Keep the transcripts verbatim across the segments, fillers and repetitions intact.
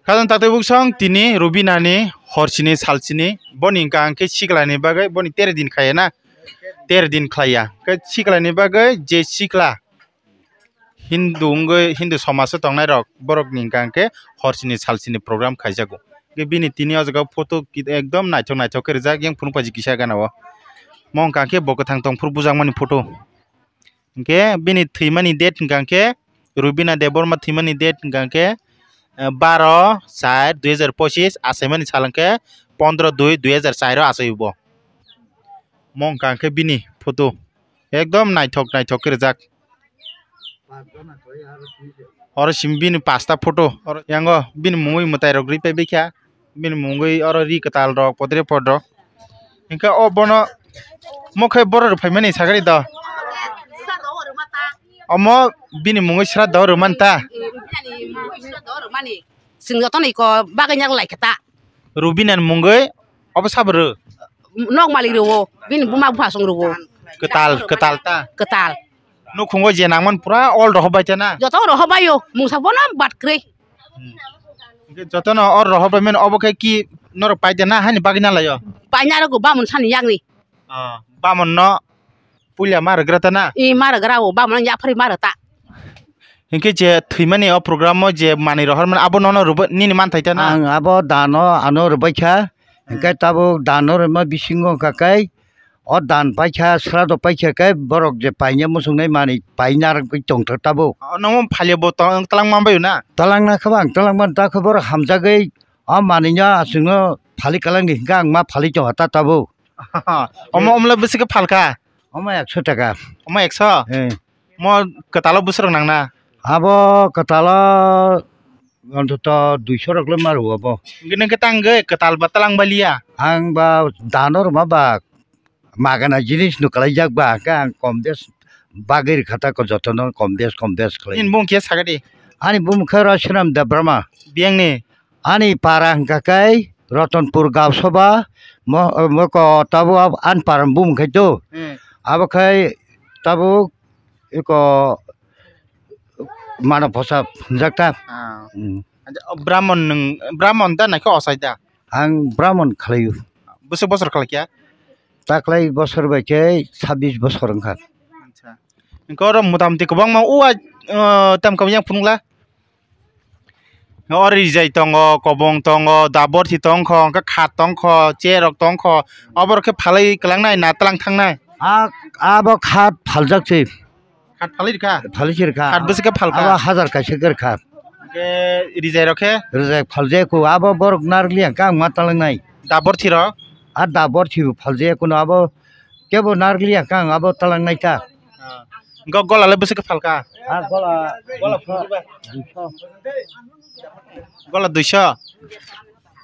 Khajang taktwi buksong tini Rubinani horsini salsini boni hwnkha hwnkhe siklani bagwi boni tere din khaiya na, tere din khlaiya. Hwnkhe siklani bagwi je sikla Hindu wngwi, Hindu somajo tongnai rok, borokni hwnkha hwnkhe horsini salsini program khaijago. Hwnkhe bini tini o jaga photo ki-, ekdom naithok naithok khe rijak, yang phunuk paji kisa gana o. Mo hwnkha hwnkhe bo kwthang tongphuru bujakmani photo. Hwnkhe bini thwimani date hwnkha hwnkhe Rubina Debbarma thwimani date hwnkha hwnkhe, eh, baro char dui hazar pochis, achaimani sal hwnkhe pondro dui dui hazar char o achai bo. Mo hwnkha hwnkhe bini photo ekdom naithok naithok khe rijak. Oro simi bini pasta photo, oro yango bini mungwi mwtai rok ri paibaikha. Bini mungwi oro ri kwtal rok, podre pod rok. Hwnkhe o bono mo khe borok rok phaimani sagari do. Omo bini mungwi sra do rwmani ta. Chwng jotono iko bagwi nyak lai khe ta. Rubina ni mungwi obo sabo rw? Nok malik rw o, bini buma bupha song rw o. Kwtal, kwtal ta. Kwtal. Nukhungo je nangmani pura all rohor bai ta na? Joto rohor bai o, mungsa bono bat kwrwi. Hmm. Hwnkhe jotono or rohor bai mani obo khe ki norok paida na hani bagwi na laio? Paina rwgo bamon sani yakni. Ah, bamon no puila ma rwgra ta na? I ma rwgra o, bamon no yaphari ma rwta. Hwnkhe je thwimani o program o je manwi rohor mani abo nono rwbai nini manthai ta na? Ang abo dano ano rwbai kha. Hmm. Hwnkhe tabuk dano rwma bisingo wngkha khe o dan paikha, srado paikha khe borok je paina muchungnai manwi paina rwgwi tongthok tabuk. O nangma phalya bo tong-, twlang manbaio na? Twlangna khe bo ang twlang mano, ta khe borok hamjagwi o manwino aswkno phali kwlangdi hwnkhe ang ma phali tongkha ta tabuk. Omo, omla bwswk khe phalkha? Omo ekso taka. Omo ekso? Eh. Mo kwtalo bwswk rok nangna? Abo kwtalo ontoto duiso rok le ma rwo bo. Hwnkhe nwng khe tang khe kwtal ba twlang baliya? Ang ba dano rwma ba magana jinis no kwlaijak ba, hwnkhe ang kom bes bagwi rwkha ta ko jotono kom bes kom bes khlai. Nini bung khe sakadi? Ani bung khe oro Sonam Debbarma. Biyangni? Ani para hwnkha khe Ratanpur Gaosoba, mo-, moko tabuk ani para bung khe to. Hmm. Abo khe tabuk eko Mano posa hwnjak ta. Ah. Hmm. Acha, o Brahmon nwng, Brahmon da naikhe osai da? Ang Brahmon khlaio. Bwswk bosor khlaikha? Taklai bosor bai khe sabbish bosor wngkha. Acha. Hwnkhe oro motamoti kwbangma o, ah, tamkam yang phunukla? Oro rijai tongo, kobong tongo, daborthi tongkho, hwnkhe khat tongkho, cherok tongkho. Oborok khe phalwi kwlangnai na twlang thangnai? A, abo khat phaljak se. Khat phalwi rwkha? Phalwi se rwkha. Khat bwswk khe phalkha? Abo hazar kaisa khe rwkha. Hwnkhe rijai rok khe? Rijai phaljaya kho, abo borok narwkliya hwnkhe ang ma talangnai. Daborthi rok? A daborthi bo phaljaya kho no, abo kebo narwkliya hwnkhe ang abo talangnai ta. Ah. Hwnkhe gola le bwswk khe phalkha? A gola, gola duiso. Gola duiso.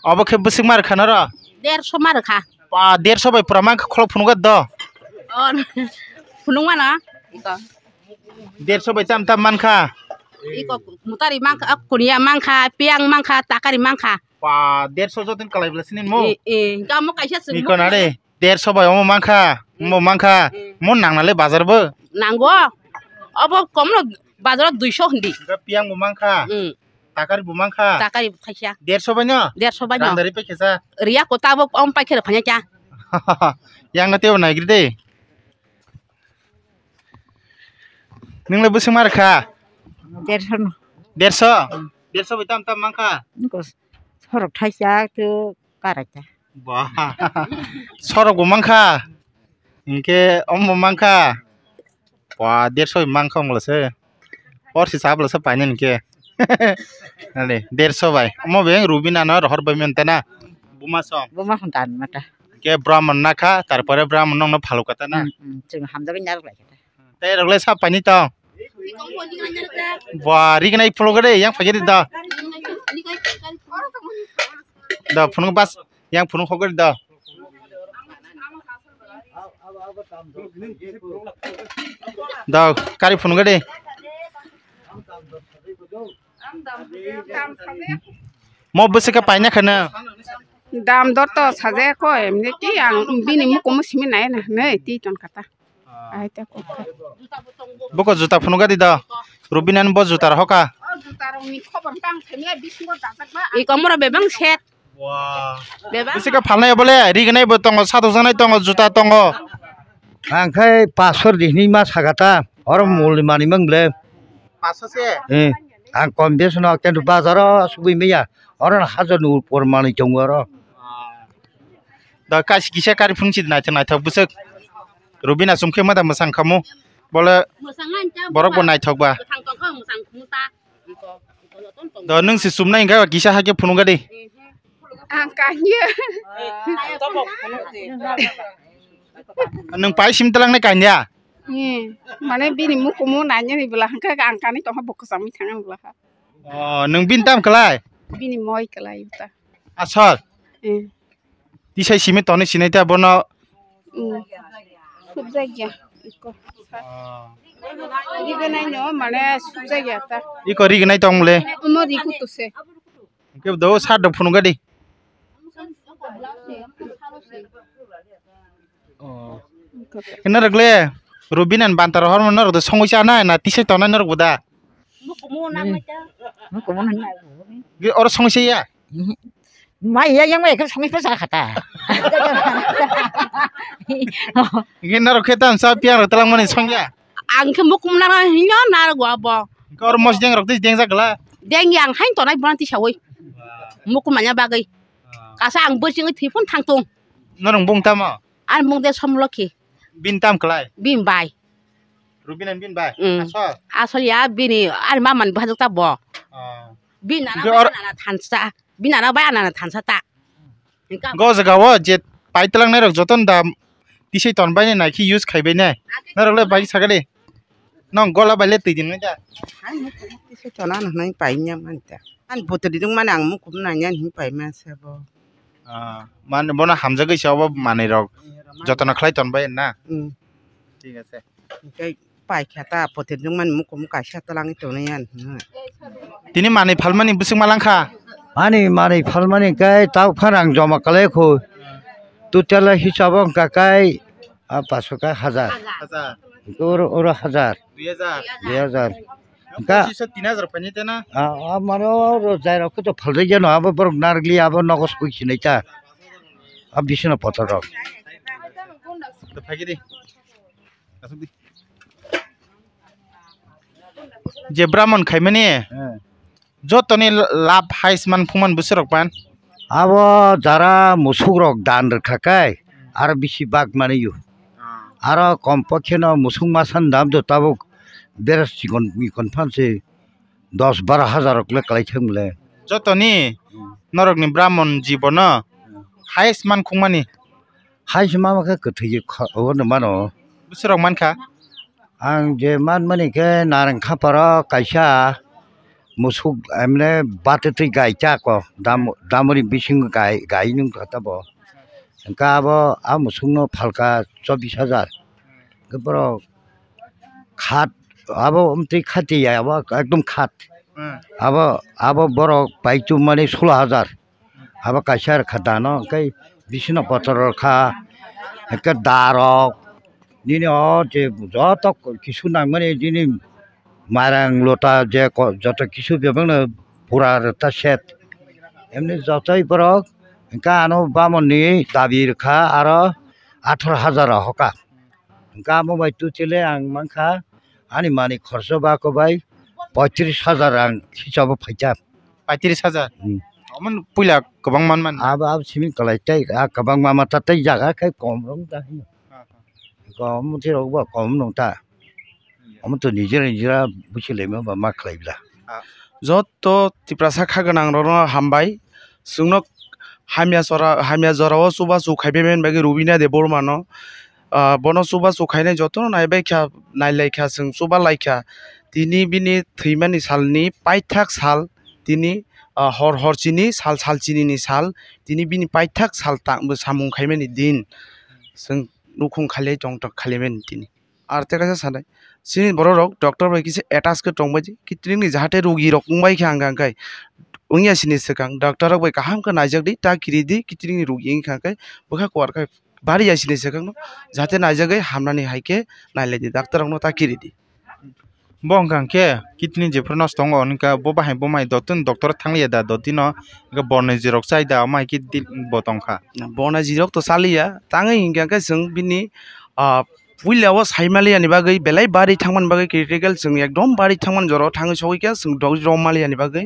Obo khe bwswk ma rwkha noro? Derso ma rwkha. Ba, derso bai pura mankha, khulok phunukgwi do. O, phunuk mano. Iko. Derso bai tam tam mankha. Iko mutari mankha, kuniya mankha, piyang mankha, takari mankha. Ba, derso joto ni kwlai bwla sini mo. E, e, hwnkhe omo kaisa swng. Iko na de, derso bai omo mankha, omo mankha. E. Mo nangna le bazar bo. Nango. Obo komno bazar o duiso hindi. Hwnkhe piyang bo mankha. Mm. Takari bo mankha? Takari bo khaisa. Derso bai no? Derso bai no. Randari pai khaisa? Riya ko tabuk om pai khe rw phanya kya? Yang no tebo naigri de. Nung le bwswk ma rwkha? Derso no. Derso? Derso bai tam tam mankha? Niko sorok thaisa to karaita. Ba. Sorok bo mankha? Hinkhe omo mankha? Ba, derso bai mankha wngla se. Hor si chabla se painani khe. Ani, derso bai. Omo beng Rubina no rohor bai menta na. Buma song. Buma song dan mata. Hinkhe Brahman nakha, tarpore Brahman nongno phalukha ta na. Hmm, hmm, chwng hamjagwi narwk lai kha ta. Tei rok le sa paini tong. Ba, rignai phunugo de, yang phagedi da. Da, phunuk bas, yang phunuk hogedi da. Da, kari phunuk de. Mo bwswk khe paina kheno. Dam dor to sajaya kho, emni ki ang bini mukumu simi nai na, nei, ti ton kata. Ai ta kok kha. Boko juta phunukgadi do. Rubina ni bo juta rohor kha. Jutarokni khobor tang thangya bisingo dajakma. I komoro bebang set. Wah. Bebang. Bisi ka phalnai bole, rignai bo tongo, satok janai tongo, juta tongo. Ang khai paso di hinwi ma sakata, oro mul ni manwi mang le. Paso se? Eh, ang kom besono, kintu bazaro subui maya, oro hajar ni upor manwi tongo oro. Da kaisa kisa kari phunukchi naithok naithok bwswk. Rubina chumkhe mada mwsang khamu. Bole borok bo naithok ba. Do nwng se chumnai hwnkhe kisa hakhe phunukgadi. Ang kanya. Nwng pai sim twlangnai kanya? Mane bini mukumu nanya ni bwla hwnkhe ang kani tongkha bo kwchangwi thangna bwla kha. Oh, nwng bini tam kwlai? Bini moi kwlai ta. Asol? Tisai simi toni sinai ta bono. Subjak ya iko. Riganai no mane subjak ya ta. Iko riganai tong mole. Omo riku tuse. Ke do sar do phunukgadi. Oh. Iko. Kena rokle Rubinan bantaro hormo norok do songwi chanai na tisai tonai norok boda. Mukumu nang mai ta. Mukumu nang mai. Ge oro songwi ya. Mai ya yang mai ke songwi pa sa khata. Ge norok khe tam sa piang rok talang mani songya. Ang khe mukumu nang hinyo na rok bo. Ge oro mos deng rok dis deng jakla. Deng yang hain tonai buran tisawi. Mukumu manya bagwi. Kasa ang bwsingwi thwi phun thangtung. Norok bung tamo? Ani mung de Somlokhi. Bin tam kwlai? Bin bai. Rubinan bin bai? Mm. Asol? Asol ya bini ani mama ni bwsajwk ta bo. Oh. Bin nana bai anana thansa. Bin nana bai anana thansa ta. Go jaga o je pai twlang nai rok joto da tisai ton bai nai nai khe use khai bai nai. Norok le bai sakali. Nong gola bai le twi din nai da. Ani muk tisai ton ano nai pai nya man ta. Ani botri dung mani ang mukum nai nya hin pai ma sa bo. Ah, man bono hamjagwi se obo manwi rok jotono khlai ton bai na? Hmm. Thik ase. Tei pai kha ta potir jwng mani mukum kaisa twlangwi tonwi yan. Tini manwi phalmani bwswk ma langkha? Ani manwi phalmani khe tau phan ang joma kalai khu. Total hisabo wngkha kai, ah, paso kai hajar. Hajar. Oro, oro hajar. Dui hajar. Dui hajar. Wngkha. Pochisho tin hajar painai tena? Ah, ah, mane oro jairok khe to phaljakya no, abo borok narwkli, abo nogo soi sinai ta. Ah, bisino potor rok. To phaikhe di. Asuk di. Je Brahman khaimani, eh, jotoni lab highest man phungman bwswk rok pan? Abo jara musuk rok dan rwkha kai, aro bisi bak mani yo. Ah. Aro kom pokhe no musuk masa ni dam do tabuk bera chikon mikon phan se dos baro hajar rok le kwlai thang le. Jotoni, hmm, norok ni Brahman jibono, hmm, highest man khungmani? Highest mama khe kwthwi kha-, o no mano. Bwswk rok mankha? Ang je manmani khe narang khaparo kaisa musuk emne batwtwi gai chako dam-, damuri bising gai, gai nung kha tabo. Hwnkhe abo a musukno phalka chobbish hajar. Hwnkhe borok khat abo amtwi khati ya abo ekdom khat. Hmm. Abo, abo borok pai chumani sulo hajar. Abo kaisa rwkha dano, hwnkhe bisino potor rwkha, hwnkhe da rok, nini o je joto kisu nangmani nini mairang lota je ko-, joto kisu bebakno pura rwta set. Emni jotoi borok, hwnkhe ano bamonni dabi rwkha aro atharo hajar rok hoka. Hwnkhe amo bai tu chele ang mankha, ani mani khorcho bako bai poitris hajar rang hisabo phaikha. Paitris hajar? Hmm. Omo puila kwbang man man. Abo, abo simi kwlai tei, a kwbang mama ta tei jaga khe kom rong ta hino. Ha, ha. Kom muti rok bo kom nong ta. Omo to nijera nijera busi lema ba ma khlai bla. Ha. Joto Tiprasa kha gwnang rokno hambai. Chwngno hamya jora, hamya jorao chubachu khaibai mani bagwi Rubina Debbarmano. Ah, bono chubachu khainai jotono naibai kha, nailaikha, chwng chuba laikha. Tini bini thwimani salni paithak sal, tini, ah, hor hor chini sal, sal chini ni sal, tini bini paithak sal tangbo samung khaimani din. Chwng nukhung khaliai tongthok khaliaimani tini. Ar tei kaisa sanai, chini borok rok doctor bai kisa attach khe tongbai di, kiting ni jahate rogi rok wngbai kha hwnka hwnkhe wngya sini swkang, doctor rok bai kaham khe naijak di, ta kiri di, kiting ni rogi wngkha hwnkhe bwkha kuar khai bari ya sini swkang no, jahate naijagwi hamnani hai khe nailai di, doctor rok no ta kiri di. Bo wngkha hwnkhe kidney jephru nosto tongo, hwnwi kha bo bahai bo mai dottin doctor thangya da, dottino hwnkhe bornai jirok chai da, omo hai khe di-, bo tongkha. Bornai jirok to chaliya, tangwi hwnkhe hwnkhe chwng bini, ah, puila o sai maliya ni bagwi, belai bari thangmani bagwi critical, chwng ekdom bari thangmani jora o thangwi sogwi kha, chwng dogwi rom maliya ni bagwi,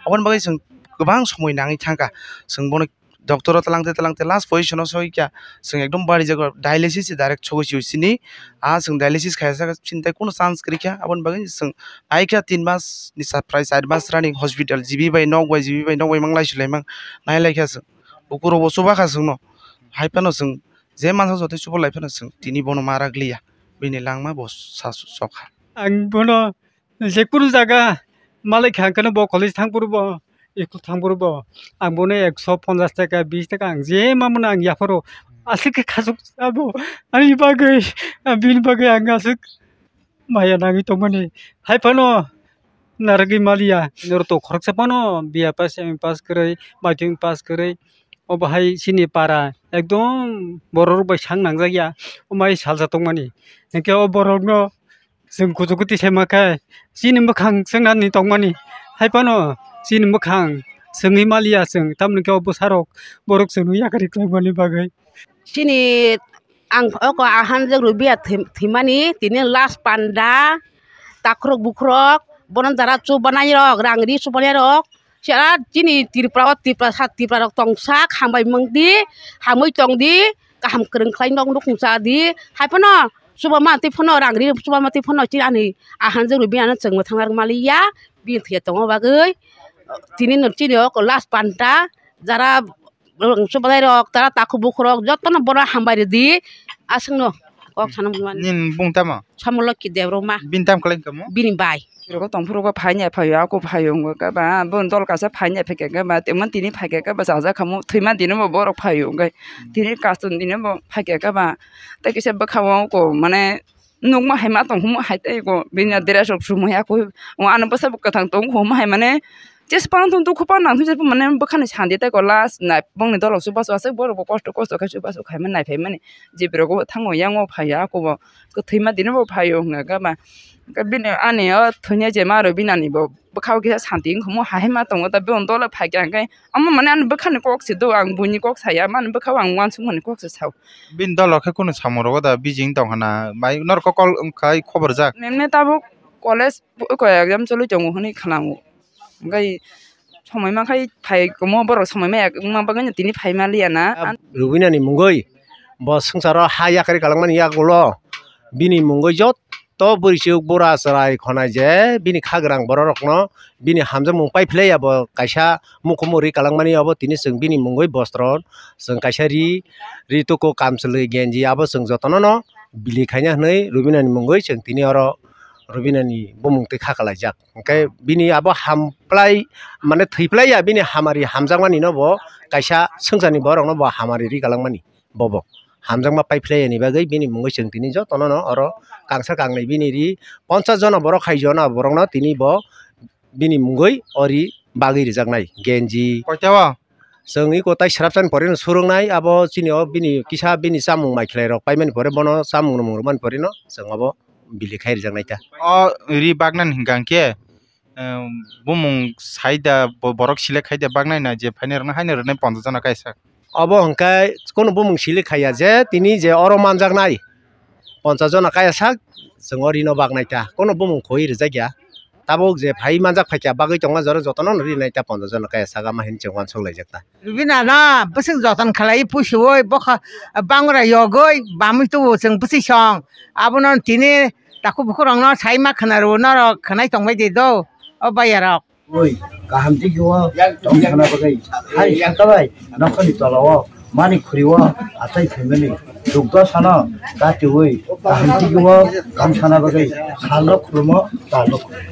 aboni bagwi chwng kwbang somoi nangwi thangkha, chwng bono doctor o twlang tei twlang tei last position o sogwi kha, chwng ekdom bari jago dialysis se direct sogwi sio chini. Ah, chwng dialysis khaisa chini tei kunu chance kwrwi kha, aboni bagwi chwng nai kha tin mas ni sa-, prai char mas running hospital, G B bai nok bai, G B bai nok bai manglai sulaimang nai lai kha chwng. Bukurok bo chuba kha chwngno, hai phano chwng je mansa jotoi chuba lai phano chwng tini bono ma rak liya, bini langma bo sa-, sok kha. Ang bono je kunu jaga malik kha, hwnkhe bo college thang phuru bo, school thang phuru bo, ang bono ekso ponchash taka, bish taka ang je ma mano ang yapharo aswk khe khachuk abo ani bagwi, bini bagwi ang aswk maya nangwi tongmani. Hai phano narwgwi maliya, norok to khoroksa phano B A pass, M A pass kwrwi, matric pass kwrwi, obo hai chini para ekdom borok rok bai sak nangjak ya, omo hai salsa tongmani. Hinkhe o borok no chwng kuchuk khe tisai ma khe chini mwkhang chwngnani tongmani, hai phano chini mwkhang chwngwi maliya chwng, tamoni khe o bwsarok borok chwngno yakarwi khlaimani bagwi. Chini ang oko ahanjak Rubia thwi-, thwimani tini last panda takhurok bukhurok bono jara chubanairok rangri chubanairok. Chini Tripura o Tripura sa Tripura rok tongsa hambai mangdi, hamwi tongdi, kaham kwrwng khlai nok nukung cha di. Hai phano chuba ma twi phano rang ri chuba ma twi phano chini ani ahan jwk rw bini ano chwngno thangna rwk maliya. Bini thwiya tongo bagwi tini no chini o last panta jara chubalai rok tara takhuk bukhuk rok jotono bono hambai rwdi. Aswkno kok sana mani. Nini bung tamo? Samoloki Debbarma. Bini tam kwlai kamo? Bini bai. Rogo tongphuru go phaini phaio, ako phaio wngkha ba, bo dol kaisa phaini phaikha ba, temo tini phaikha ba, chajakhamu thwima dino bo borok phaio wngkha, tini custom dino bo phaikha ba, tei kisa bwkha o ko mane nukma hai ma tong huma hai tei ko bini dress rok chumui ako ano bwsa bo kwthang tong huma hai mane ches pang tong tong khupa nang thung mane bwkhani sandi tei ko last nai bongni dol rok chubachu aswk borok bo kosto kosto khai chubachu khai mani nai phai mani, je borok bo thango yango phaiya ako bo kwthwima dino bo phaio wngkha ba. Hwnkhe bini ani o thwini je ma rw bini ani bo bwkha o kisa santi wngkha mo hai ma tongo ta bini dolo phaikha hwnkhe omo mane ani bwkhani kok se do ang buini kok saya mani bwkha o ang uansukmani kok se sao. Bini dolo khe kunu samung rogo da bijing tong hana bai norok kok kol wngkhai khobor jak. Mem ne tabuk college ko exam choli tongo hwnwi khwnango hwnkhe somoi mankhai phai komo borok somoi maya wngma bagwi tini phai maliya na. Rubinani mungwi bo swngcharo ha yakarwi kalangmani yagulo bini mungwi jot to bwrwi chuk bura chwrai khonai je bini kha gwrang borok rokno bini hamjakmung pai phlai ya bo kaisa mukhumung ri kalangmani abo tini chwng bini mungwi bostro chwng kaisa ri ri tuku kamchwlwi genji abo chwng jotono no bili khaina hwnwi Rubinani mungwi chwng tini oro Rubinani bumung twi kha kalaijak hwnkhe bini abo ham phlai mane thwi phlai ya bini hamari hamjakmani no bo kaisa swngcharni borok no bo hamari ri kalangmani. Bobo hamjakma pai phlai yani bagwi bini mungwi chwng tini jotono no oro kangsa kangnwi bini ri ponchas jona borok hai jona borokno tini bo bini mungwi o ri bagwi rijaknai genji. Koita o? Chwng iko tai srapsani pore no surungnai abo chini o bini kisa bini chamung mai khlai rok paimani pore bono chamung nwmung rwmani pore no chwng abo bili khai rijaknai ta. O ri bagnani hwnkha hwnkhe, em, bumung sai da bo-, borok select khai da bagnai na je phainai rokno haino rwnai ponchas jona kaisa. Obo hwnkhe kunu bumung select khaiya je tini je oro manjaknai ponchas jona kaya sak chwng o rino bagnai ta kunu bumung khoi rijak ya. Tabuk je phai manjak phaikha bagwi tongma jora jotono no rinai ta ponchas jona kaya sak ama hin chwng uansuk laijak ta. Rubina no bwswk joton khlai pusiui bokha bangra yogwi bamwi tubu chwng bwswi song abono tini takhuk bukhuk rokno sai ma khwna rw norok khwnai tongbai di do o baiya rok. Oi, kaham tigi o tong sana bagwi hai saka bai nokhani tola o mani khuri o achai phaimani dugdo sano kati oi kaham tigi o tong sana bagwi salno khulumo talno khulumo.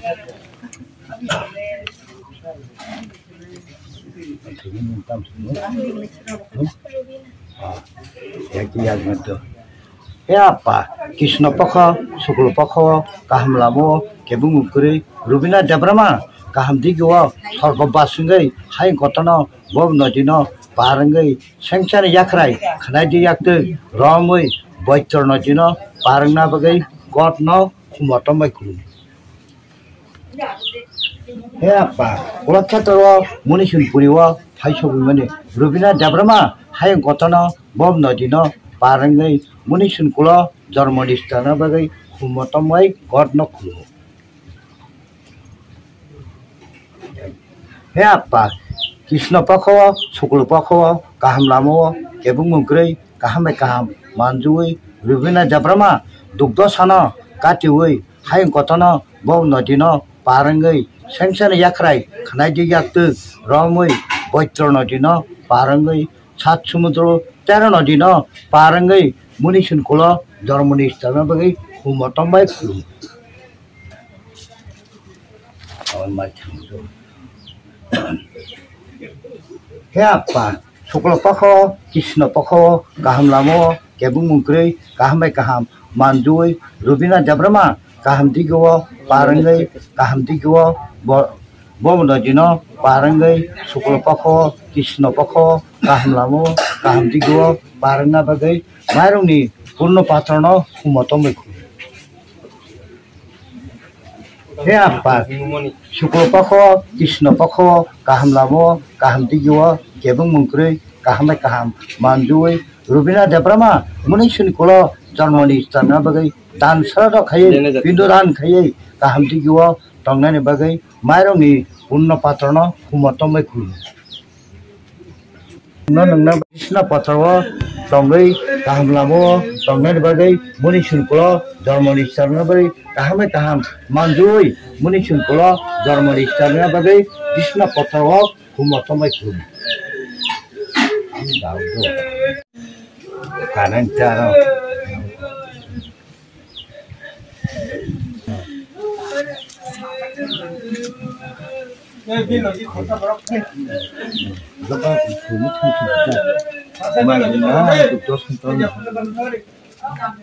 He Appa, Krishna pokho, Sukla pokho, kaham lama o kebengmung kwrwi Rubina Debbarma kaham digi o sorgo bas wngwi hai gotano bo nodino par wngwi sengchani yakhrai khwnaidi yaktwi romwi boitro nodino par wngna bagwi God no khumotom bai khulumdi. He Appa, Kulakshetra o Munisun Puri o phai sogwi mani Rubina Debbarma hayung kotorno Bob Nodino par wngwi Munisun Kulo jormo ni swtangna bagwi humo tongwi God no khulumo. He Appa, Krishna pokho, Shukla pokho, kaham lama o kebengmung kwrwi, kaham bai kaham manjui, Rubina Debbarma dukdosano katiui, hayung kotorno Bob Nodino par wngwi, sengsani yakrai khwnai di yaktwk romwi, Boitro Nodino par wngwi, Sat Sumudro Tero Nodino par wngwi, Munisun Kulo jormo ni swtangna bagwi humo tongbai khulumo. He Appa, Shukla pokho, Krishna pokho, kaham lama o kebengmung kwrwi, kaham bai kaham manjui, Rubina Debbarma kaham digi o par wngwi, kaham digi o bo-, Bob Nodino par wngwi, Shukla pokho, Krishna pokho, kaham lama o kaham digi o par wngna bagwi, mairungni purno patrono humo tongwi khulumo. He Appa, Shukla pokho, Krishna pokho, kaham lama o, kaham digi o kebengmung kwrwi, kaham bai kaham manjui, Rubina Debbarma Munisun Kulo jormo ni swtangna bagwi dan sradho khaiwi, pindodan khaiwi, kaham digi o tongnani bagwi, mairungni purno patrono humo tongwi khulumo. Nungna Krishna patra o tongwi kaham lama o tongnani bagwi, Munisun Kulo jormo ni swtangna bagwi, kaham bai kaham manjui, Munisun Kulo jormo ni swtangna bagwi Krishna patra o humo tongwi khulumo. Kanan charo.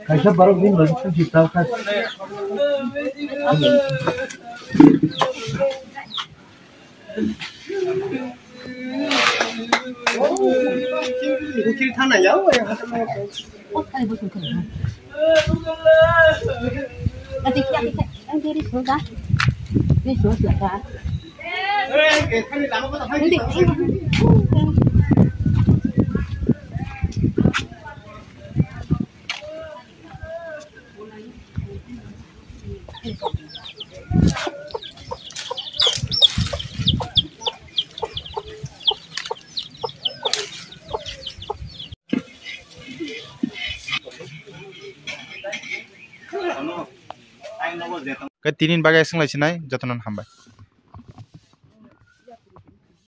Kaisa borok bini bagwi thanchi tal kha. Khe tini bagwi swnglaisi nai jotono hambai.